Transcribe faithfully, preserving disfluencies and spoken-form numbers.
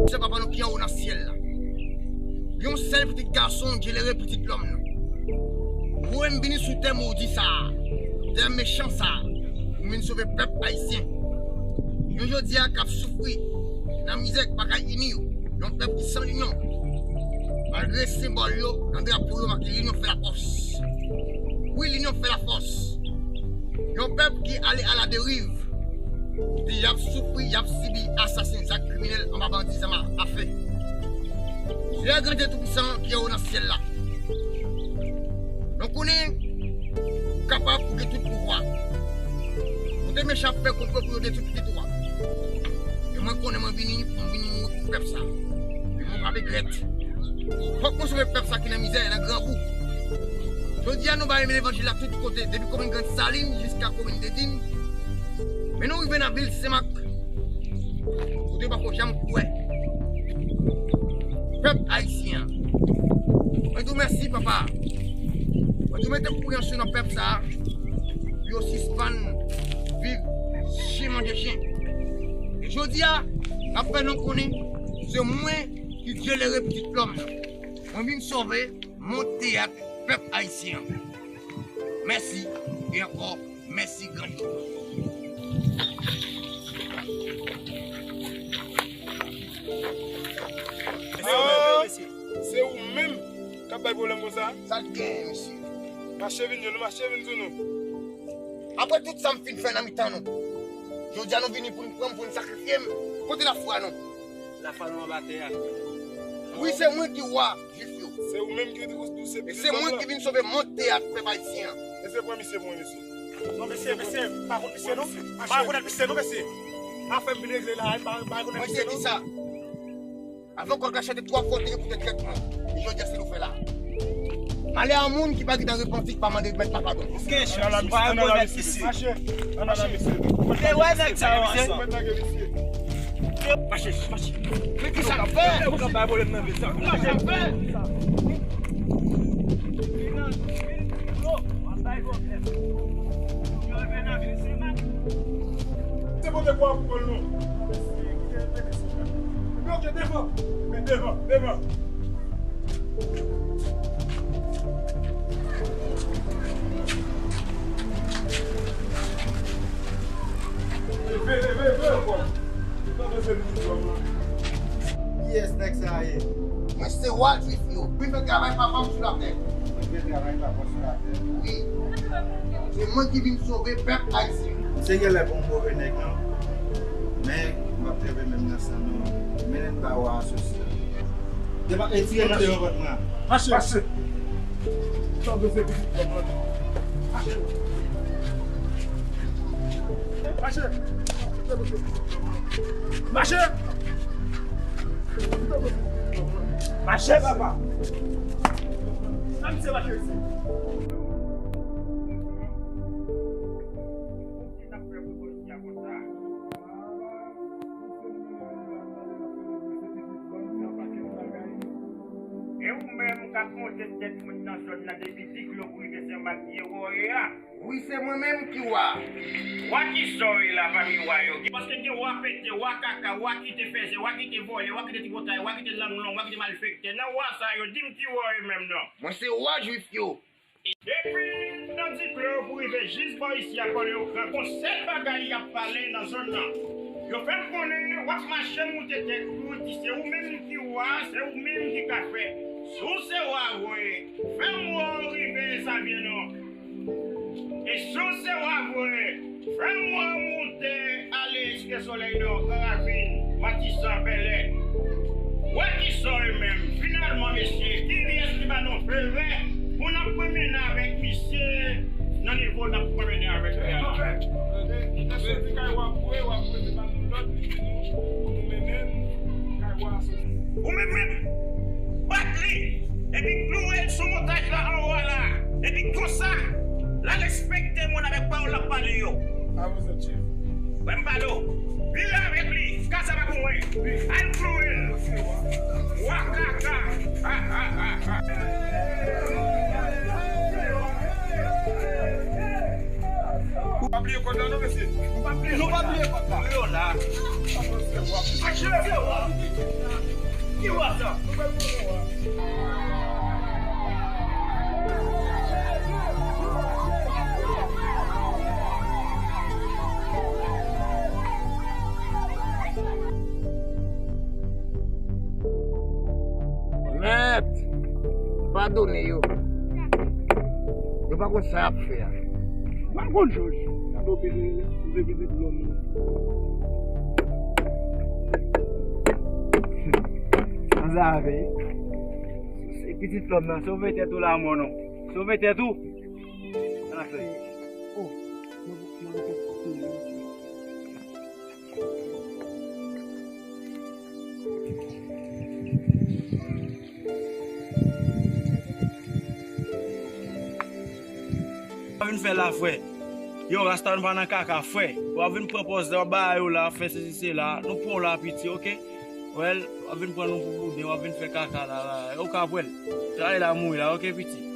Mesye, Papa nou ki anwo nan syèl la, yon sèl pitit gason, Dye lere pitit lòm nan. Voye m vini sou tè modi sa a, tè mechan sa a, pou m vin sove pèp ayisyen. Yo jodi a k ap soufri nan mizè, k pa ka ini yo. Yon pèp ki san linyon. Malgre senbòl yo nan drapo yo make linyon fè lafòs. Wi, linyon fè lafòs. Yon pèp ki ale aladeriv. Kote y ap soufri, y ap sibi asasen, zak kriminèl anba bandi zam afe. Seyè Gran Dye Toupisan ki anwo nan syèl la. Nou konnen ou kapab, ou gen tout pouvwa. Kote mechan ap fè konplo pou yo detwi pitit ou a. E mwen konnen mwen vini, mwen vini mouri pou pèp sa. E mwen pa regrèt. Fòk mwen sove pèp sa ki nan mizè, nan grangou. Jodi a nou bay levanjil la tout kote, depi komin Grand Salin jiska komin Dedin. Men nou rive nan vil Senmak, kote yo pako janm kwè. Pèp ayisyen an, mwen di w mèsi, Papa. Mwen di w mete konpreyansyon nan pèp sa a, pou yo sispann viv chen manje chen. E jodi a, n ap fè nou konnen se mwen ki Dye lere pitit lòm nan. Mwen vin sove mond teyat pèp ayisyen an. Mèsi, e ankò mèsi, Gran Dye. Ah, se ou menm k ap bay pwoblèm konsa? Sa l gen, mesye? Mache vin jwenn nou, mache vin sou nou. Apre tout sa m fin fè nan mitan nou, jodi a nou vini pou n pran m, pou n sakrifye m. Kote lafwa nou? Lafwa nou anba tè a. Wi, se mwen ki wa Jwif yo. Se ou menm ki di ou se pitit lòm nan. E se mwen ki vin sove mond teyat pèp ayisyen an. Mesye, pran misye pou mwen, mesye. Non, mesye, mesye, m pa konn misye, non. M pa rekonèt misye, non, mesye. Afè m vin regle la, m pa, m pa rekonèt misye, non. Mwen te di sa. Avan kòl ka chante twa fwa, w te gen pou tèt tèt mwen. E jodi a, se nou fè la. Malè a moun ki pa gentan repanti, ki pa mande mèt la padon. Gen chans, ou pa rekonèt misye. Mache, ann al la, mesye. Ou te wè nèg sa yo ansanm. Mache, mache. Men ki sa n ap fè? Ou ka bay pwoblèm nan vil sa. Ki sa n ap fè? Se pote kwa pou kòl nou. Bloke devan. Men devan, devan. Leve, leve, leve ankò. Kiyès nèg sa a ye? Mwen se wa Jwif yo. Mwen fè travay papa m sou latè. Mwen fè travay papa m sou latè. Wi. Se mwen ki vin sove pèp ayisyen. Misye genlè pa yon move nèg, non. Men, m ap treve menm nan san nou. Mennen n ba wa a sosi. Debake, tire nan devan vant mwen. Mache. Mache. Mache. Mache. Mache. Mache, papa. Sa misye mache isit. E ou menm k ap monte tèt moun nan zòn nan depi Diklo pou rive Senmak, Dye wòye a. Wi, se mwen menm ki wa. Wa ki sa w ye la pami wa yo? Paske gen wa pete, wa kaka, wa ki te fèzè, wa ki te vòlè, wa ki te tripotay, wa ki te lang long, wa ki te malfektè. Nan wa sa yo, di m ki wa w ye menm non? Mwen se wa Jwif yo. Depi nan Diklo pou rive jis bò isi a, Pòlokran, gon sèl bagay y ap pale nan zòn nan. Yo fè m konnen w ap mache moute tèt ou, di se ou menm ki wa, se ou menm ki ka fè. Si w se wa vre, fè m wè w rive Savyen non. E si w se wa vre, fè m wè w moute ale Site Solèy Nò, Gran Ravin, Matisan, Bèlè. Wè ki sa w ye menm. Finalman, mesye, kiyès ki ba nou fevè pou n ap pran mennen avèk misye nan nivo n ap pran mennen avèk li a? Misye di kay wa pou e, wa pou e, se pa nou lòd, li di nou pou nou mennen l kay wa a soti. Ou menm menm, bat li, epi kloure l sou montaj la anwo a la, epi konsa, l a respekte moun avèk pawòl l ap pale yo. Avè w, Chèf. Wè m pale w. Vire avèk li. Kasa pa pou mwen. Al kloure l. Wakaka. Ha, ha, ha, ha. Ou pa bliye kòd la non, mesye. Ou pa bliye, nou pa bliye kòd la. Yo la. Mache. Adone yo. Yo pa konn sa y ap fè a. Yo pa konn jòj. Gade w bezwen, bezwen pitit lòm nan. Anzave. Se pitit lòm nan, sove tèt ou la, mòn non. Sove tèt ou. Sa n ap fè? Oh, mwen, mwen, mwen, mwen. W ap vin fè la, frè. Yo, Rasta, nou pa nan kaka, frè. W ap vin pran pòz la, w ap ba yo la, fè sesi sela. Nou pran w la, piti, oke? Wèl, w ap vin pran nou pou bouden, w ap vin fè kaka la, la. Ou ka pran l. Travay la mouri la, oke, piti?